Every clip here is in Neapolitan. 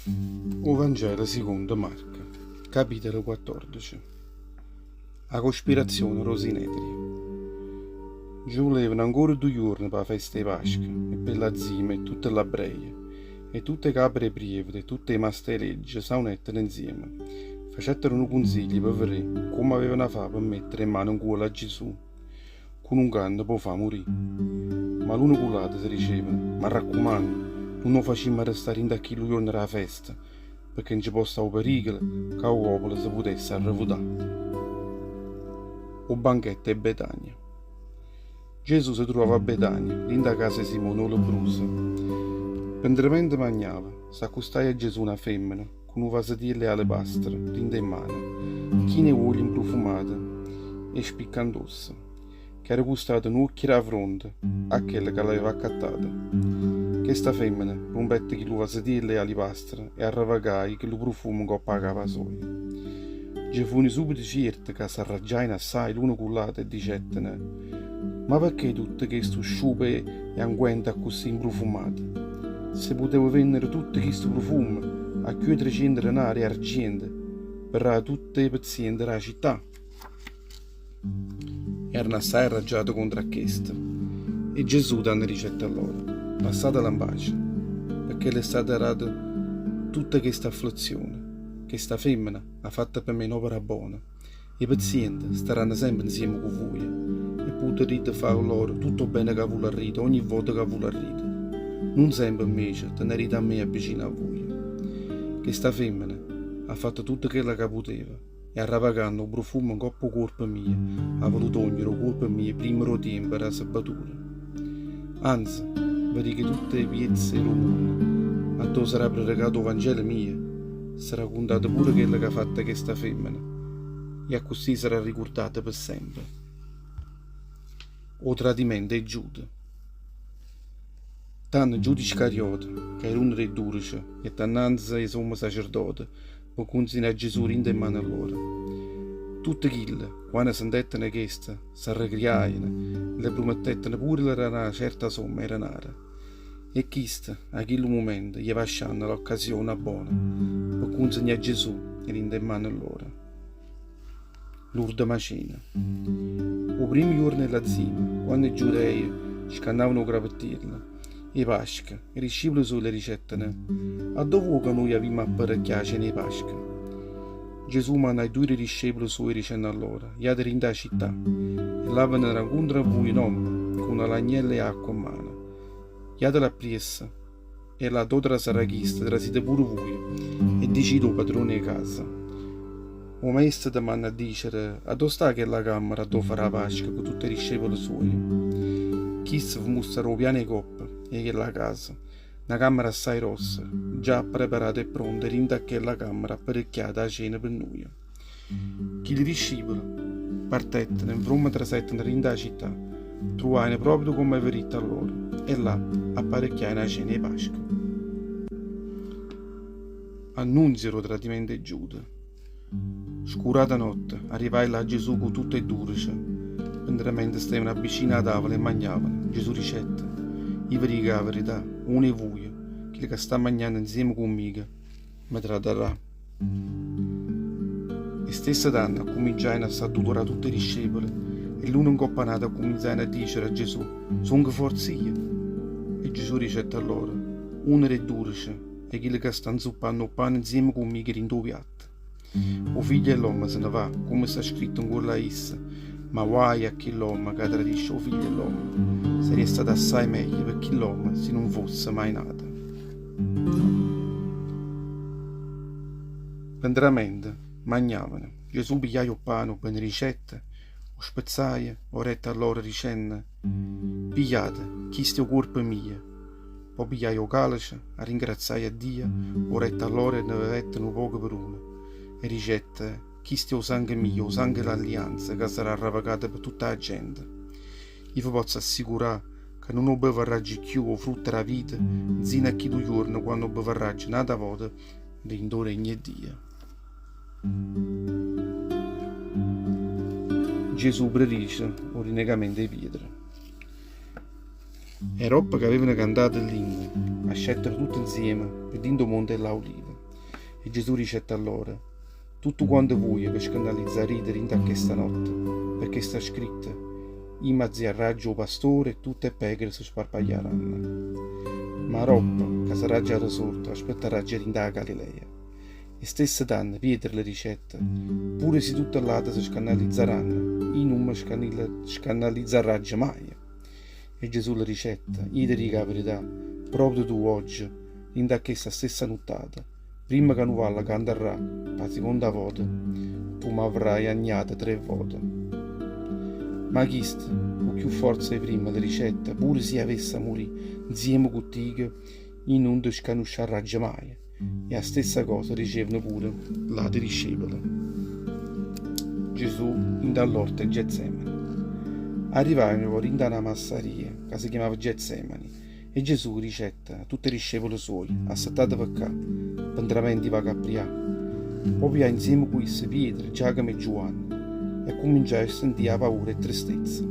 O Vangelo sicondo Marco, capitolo 14. 'A cospirazione d' 'o Sinedrio. Nce vulevano ancora duje juorne p' 'a festa 'e Pasca e pe ll'azzima 'e tutte ll'abbreje. E tutte 'e cape d' 'e prievete e tutte 'e maste 'e legge s'aunettero nzieme, facettero nu cunsiglio pe veré comme avevano 'a fà pe mettere 'e mane ncuollo a Gesù, cu nu nganno p' 'o fà murì. Ma l'uno cu ll'ato se dicevano, M'arraccumanno, nun 'o facimmo arrestà dint' a chillu juorno d' 'a festa, pecché nce po' stà 'o pericolo ca 'o popolo se putesse arrevutà. O banchetto 'e Betania. Gesù se truvava a Betania, dint' 'a casa 'e Simone 'o lebbruso. Pe 'ntramente magnava, s'accustaje a Gesù na femmena cu nu vasetiello 'e alebastro dint' 'e mmane, chino 'e uoglio 'mprufumato e spiccantosse, ch'era custato n'uocchio d' 'a fronte a chella ca l'aveva accattato. Chesta femmena rumpette chillu vasetiello 'e alibastro e arrevacaje chillu prufumo 'ncopp' 'a capa soja. Nce fujeno subito cierte ca s'arraggiajeno assaje l'uno cu ll'ato e dicetteno, Ma pecché tutto chestu sciupo 'e anguento accussì 'mprufumato? Se puteva vennere tutto chistu prufumo a cchiù 'e treciento denare 'e argiento pe dà a tutte 'e pezziente d' 'a città. Erano assaje arraggiate contro a chesto e Gesù tanno dicette a loro, Lassatela 'npace, pecché l'è stata data tutta chesta afflizione, chesta femmena ha fatto pe me n'opera bona. 'E pezziente staranno sempe 'nzieme cu vuje e putarrite fà a loro tutto 'o bene ca vularrite ogni vota ca vularrite. Nun sempe 'mmece tenarrite a me avvicino a vuje. Chesta femmena ha fatto tutto chello ca puteva e arravacanno 'o prufumo 'ncopp' 'o cuorpo mio ha voluto ognere 'o cuorpo mio primma d' 'o tiempo d' 'a sebbatura. Anze, ve dico tutt' 'e piezze d' 'o munno addò sarà prerecato 'o Vangelo mio, sarà cuntato pure chello c'ha fatto chesta femmena e accussì sarà ricurdata pe' sempe. O tradimento 'e Giuda. Tanno Giuda Iscariota, ca era uno d' 'e dudece, jette annanze 'e sommo sacerdote pe' cunzignà Gesù dint' 'e mmane lloro. Tutte chille, quanno sentetteno chesto, s'arrecriajeno e le prumettetteno pure 'e le dà na certa somma 'e denare. E chisto, 'a chillu mumento, jeva ascianno l'occasiona bona pe' cunzignà Gesù dint' 'e mmane lloro. L'urdema cena. O primmo juorno 'e ll'azzima, quanno 'e Giureje scannavano 'o crapettiello 'e Pasca, 'e discipule suoje le dicetteno, Addò vuo' ca nuje avimmo apparecchià 'a cena 'e Pasca? Gesù mannaje duje d' 'e discepule suoje dicenno a loro, Jate dint' 'a città, e là venarrà 'ncontro a vuje n'ommo cu na lagnella 'e acqua 'mmano. Jatele appriesso, e là addò trasarrà chisto, trasite pure vuje, e dicite 'o padrone 'e casa, 'O maestro te manna a dicere, Addò sta chella cammera addò farà 'a Pasca cu tutt' 'e discepole suoje? Chisto ve mustrarà 'o piano 'e coppa 'e chella casa, na cammera assaje grossa, già appreparata e pronta, e dint' 'a chella cammera apparecchiate 'a cena pe nuje. Chilli discipule partetteno e 'nfromma trasetteno dint' 'a città, truvajeno proprio comme aveva ditto a loro e là apparecchiajeno 'a cena 'e Pasca. Annunzio d' 'o tradimento 'e Giuda. Scurata notte, arrivaje là Gesù cu tutt' 'e dudece. Mentramente stevano avvicino 'a tavola e magnavano, Gesù dicette, Io ve dico 'a verità, uno 'e vuje, chillo ca sta magnanno 'nzieme cu mmico, me tradarrà. E stesso tanno accuminciajeno a s'addulurà tutt' 'e discepole e l'uno 'ncopp' 'a n'ato accuminciajeno a dicere a Gesù, Songo forze io? E Gesù dicette a loro, Uno d' 'e dudece è chillo ca sta 'nzuppanno 'o ppane 'nzieme cu mmico dint' 'o piatto. 'O Figlio 'e ll'ommo se ne va, comme sta scritto 'ncuollo a isso, ma guaje a chill'ommo ca tradisce 'o Figlio 'e ll'ommo! Sarria stato assaje meglio pe chill'ommo si nun fosse maje nato. Pe 'ntramente magnavano, Gesù pigliaje 'o ppane, 'o benedicette, 'o spezzaje, 'o dette a lloro dicenno, Pigliate, chisto è 'o cuorpo mio. Po' pigliaje 'o calice, arringrazziaje a Dio, 'o dette a lloro e ne vevette nu poco peruno. E dicette, Chisto è 'o sanghe mio, 'o sanghe 'e l'allianza, ca sarrà arrevacato pe tutta 'a gente. Io ve pozzo assicurà ca nun 'o bevarraggio cchiù 'o frutto d' 'a vita nzino a chillu juorno quanno 'o bevarraggio n'ata vota dint' 'o regno 'e Dio. Gesù predice 'o rinnegamento 'e Pietro. E doppo che avevano cantato ll'inno, ascettero tutte 'nzieme pe dint' 'o Monte 'e ll'Aulive. E Gesù dicette a loro, Tuttuquante vuje ve scannalizzarite dint' a chesta notte, pecché sta scritto, Io mazziarraggio 'o pastore e tutte 'e pecore se sparpagliaranno. Ma aroppo ca sarraggio arresorto, v'aspettarraggio dint' 'a Galilea. E stesso tanno Pietro le dicette, Pure si tutte ll'ate se scannalizzaranno, io nun me scannalizzarraggio maje. E Gesù le dicette, Io te dico 'a verità, proprio tu ogge, dint' a chesta stessa nuttata, primma ca nu vallo cantarrà p' 'a siconda vota, tu m'avraje anniato tre vote. Ma chisto, cu cchiù forza 'e primma, le dicette, Pure si avessa murì nzieme cu tico, io nun te scanusciarraggio maje. E 'a stessa cosa dicevano pure ll'ate discepole. Gesù dint' 'a ll'orto 'e Getsemani. Arrivajeno po' dint' 'a na massaria ca se chiamava Getsemani e Gesù dicette a tutt' 'e discepole suoje, Assettateve ccà, pe 'ntramente i' vaco a prià. Po' pijaje nzieme cu isso Pietro, Giacomo e Giuanne e accumminciaje a sentì 'a paura e tristezza.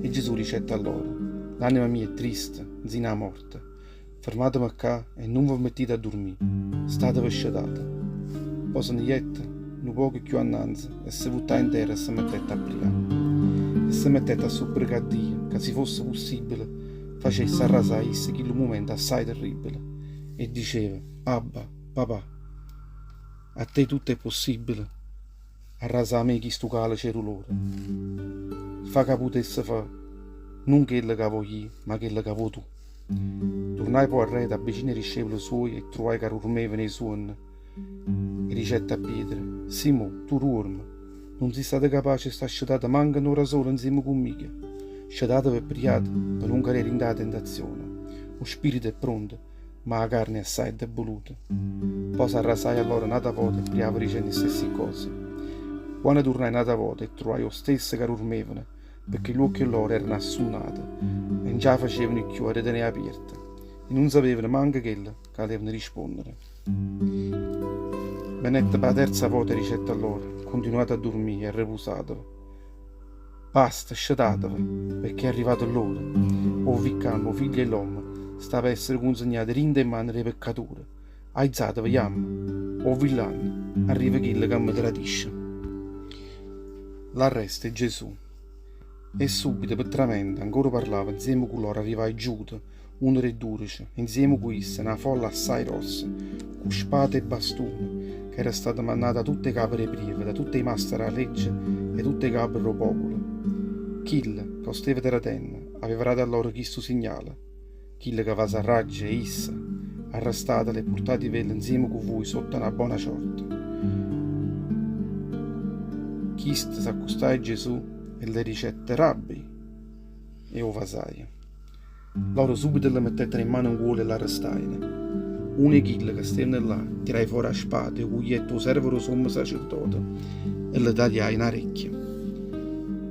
E Gesù dicette a loro, L'anema mia è triste nzino 'a morte. Fermateve ccà e nun ve mettite a durmì, stateve scetate. Po' se ne jette nu poco cchiù annanze e se vuttaje 'nterra e se mettette a prià. E se mettette a supprecà a Dio ca si fosse pussibile facesse arrasà a isso chillu mumento assaje terribile. E diceva, Abba, papà, a te tutto è possibile, arrasa 'a me chistu calice 'e dulore. Fa ca putesse fa nun chello ca vogl'io, ma chello ca vuò tu. Turnaje po' arreto avvicino 'e discepole suoje e truvaje ca durmevano 'e suonno e dicette a Pietro, Simò, tu duorme? Nun si' stato capace 'e sta scetato manco n'ora sola nzieme cu mmico? Scetateve e priate pe nun cadè dint' 'a tentazione. O spirito è pronto, ma 'a carne è assaje addebuluta. Po' s'arrasaje a lloro n'ata vota e priava dicenno 'e stessi cose. Quanno turnaje n'ata vota 'e truvaje 'o stesso ca durmevano, pecché ll'uocchie lloro erano assunnate e nun ce 'a facevano cchiù a 'e tené apierte e nun sapevano manco chello ca l'evano risponnere. Venette p' 'a terza vota e dicette a lloro, Cuntinuate a durmì e arrepusateve. Basta, scetateve, pecché è arrivata ll'ora. O vi' ccanno 'o Figlio 'e ll'ommo sta pe' essere cunzignato dint' 'e mmane d' 'e peccature. Aizateve, jammo. O vi' llanno, arriva chillo ca me tradisce. L'arresto 'e Gesù. E subito, pe tramente ancora parlava nzieme cu loro arrivaje Giuda, uno d' 'e dudece, e nzieme cu isso na folla assaje grossa, cu spate e bastune, ca era stata mannata 'a tutt' 'e cape d' 'e prievete, 'a tutt' 'e maste d' 'a legge e 'a tutt' 'e cape d' 'o popolo. Chillo, ca 'o steva tradenno, aveva dato a loro chistu signale, Chillo ca vasarraggio è isso, arrestatelo e purtativello nzieme cu vuje sotto a na bona ciorta. Chisto s'accustaje a Gesù e le dicette, Rabbi! E 'o vasaje. Loro subito le mettettero 'e mmane 'ncuollo e l'arrestajeno. Uno 'e chille ca stevano là tiraje fore 'a spada e 'o cugliette 'o servo d' 'o sommo sacerdote e le tagliaje na recchia.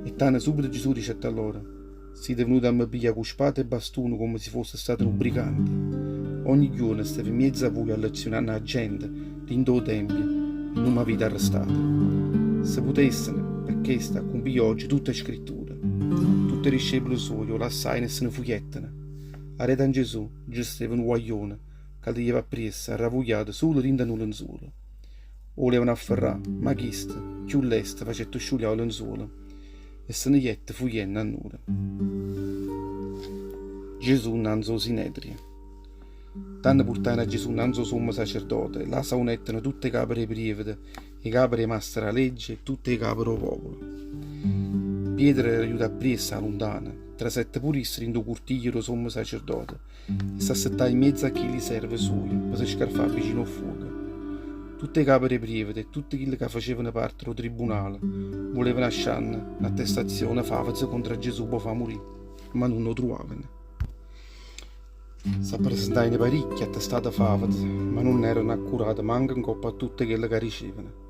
E tanno subito Gesù dicette a loro, Site venute a me piglià cu spate e bastune comme si fosse stato nu brigante. Ogni juorno steve mmiezzo a vuje allezionanno 'a gente dint' 'o tempio e nun m'avite arrestato. Si putesseno, pe chesto, accumpì ogge tutt' 'e Scritture. Tutt' 'e discepole suoje 'o lassajeno e se ne fujetteno. Areto a Gesù nce steva nu guaglione ca le jeva appriesso arravugliato sulo dint' a nu lenzuolo. 'O vulevano afferrà, ma chisto, cchiù lesto, facette sciulià 'o lenzuolo. E se ne jette fujenno annura. Gesù 'nnanze 'o Sinedrio. Tanno purtajeno a Gesù 'nnanze 'o sommo sacerdote e là s'aunetteno tutt' 'e cape d' 'e prievete, 'e cape d' 'e maste d' 'a legge e tutt' 'e cape d' 'o popolo. Pietro era juto appriesso 'a luntano, trasette pure isso dint' 'o curtiglio d' 'o sommo sacerdote E s'assettaje 'mmiez'a chilli serve suoje pe se scarfà vicino 'o ffuoco. Tutt' 'e cape d' 'e prievete e tutte chille ca facevano parte d' 'o tribbunale vulevano ascià n'attestazione faveza contro a Gesù p' 'o fà murì, ma nun 'o truvavano. S'appresentajeno paricchie attestate faveze, ma nun erano accurate manco 'ncopp' a tutte chelle ca dicevano.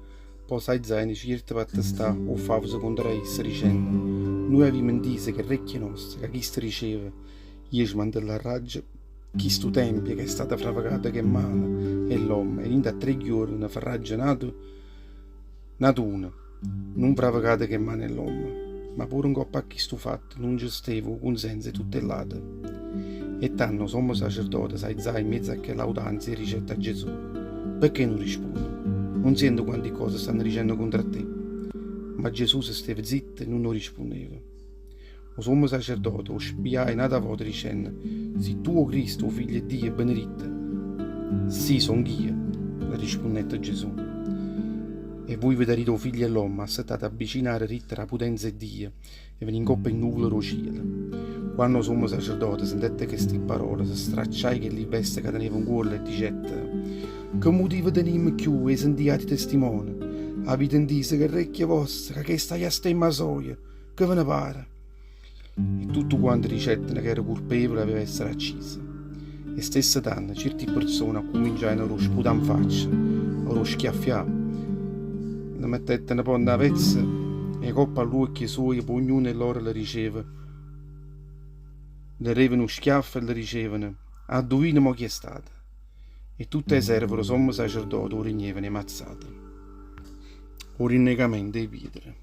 Po' s'aizajeno cierte p'attestà 'o favezo contro a isso, dicenno, Nuje avimmo 'ntiso ch' 'e rrecchie noste ca chisto diceva, Io smantellarraggio chistu tempio ca è stato fravecato ch' 'e mmane 'e ll'ommo e dint' a tre ghiuorne ne farraggio n'ato n'ato uno, nun fravecato ch' 'e mmane 'e ll'ommo. Ma pure 'ncopp' a chistu fatto nun ce steva 'o cunsenso 'e tutte ll'ate. E tanno 'o sommo sacerdote s'aizaje 'mmiezzo a chell'autanza e dicette a Gesù, Pecché nun rispunne? Nun siente quanti ccose stanno dicenno contro a te? Ma Gesù se steva zitto e nun 'o rispunneva. O sommo sacerdote 'o spiaje n'ata vota dicenno, Si tu 'o Cristo, 'o Figlio 'e Dio beneritto? Sì, songh'io, le rispunnette Gesù. E vuje vedarite 'o Figlio 'e l'ommo assettato abbicino 'a deritta d' 'a putenza 'e Dio e venì 'ncoppa 'e nnuvole d' 'o cielo. Quanno 'o sommo sacerdote sentette chesti pparole, se stracciaje chelli veste ca teneva 'ncuollo e dicette, Che mutivo tenimmo cchiù 'e sentì ati testimone? Avite 'ntiso ch'e rrecchie voste ca chesta è 'a jastemma soja? Che ve ne pare? E tutte quante dicetteno ca era curpevole e aveva essere acciso. E stesso tanno cierti perzone accuminciajeno a d' 'o sputà 'nfaccia, a d' 'o schiaffià. Le mettetteno po' na pezza 'e coppa a ll'uocchie suoje po' ognuno 'e loro le diceva, le deva nu schiaffo e le dicevano, Adduvina mo chi è stato. E tutte 'e serve d' 'o sommo sacerdote 'o rignevano 'e mazzate. 'O rinnecamento 'e Pietro.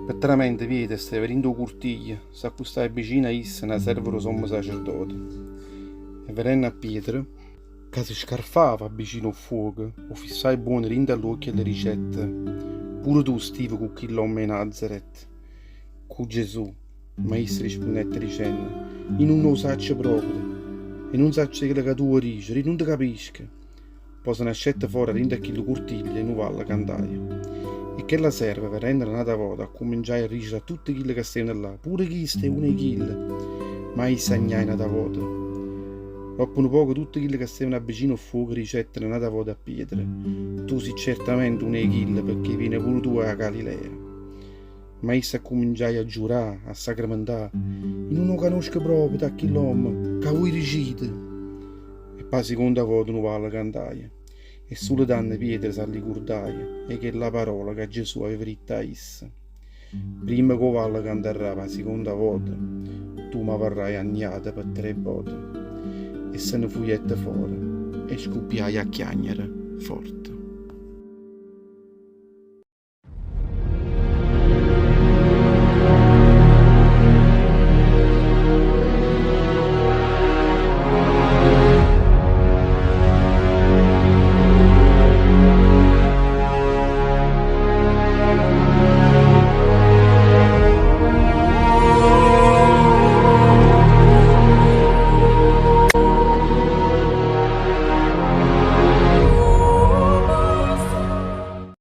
Pe tramente Pietro steva dint' 'o curtiglio, s'accustaje vicino a isso na serva d' 'o sommo sacerdote, e vedenno a Pietro, ca se scarfava vicino 'o ffuoco, 'o fissaje buono dint' a ll'uocchie e le dicette, Pure tu stive cu chill'ommo 'e Nazaret, cu Gesù. Ma isso rispunnette dicenno, Io nun 'o saccio proprio, e nun saccio chello ca tu vuò dicere, io nun te capisco. Po' se n'ascette fora dinto a chillu curtiglio e nu vallo cantaje. E chella serva, vedennola n'ata vota, accumminciaje a dicere a tutte chille ca stevano là, Pure chisto è uno 'e chille! Ma isso agnaje n'ata vota. Doppo nu poco tutte chille ca stevano abbicino 'o ffuoco dicettero n'ata vota a Pietro, Tu si' certamente uno 'e chille, pecché viene pure tu 'a Galilea. Ma isso accuminciaje a giurà, a sacramentà, Io nun 'o canosco proprio a chill'ommo ca vuje dicite! E p' 'a siconda vota nu vallo cantaje, e sulo tanno Pietro s'allicurdaje 'e chella parola ca Gesù aveva ditto a isso, Primma ca 'o vallo cantarrà p' 'a siconda vota, tu m'avarraje anniato pe tre vote. E se ne fujette fora e scuppiaje a chiagnere forte.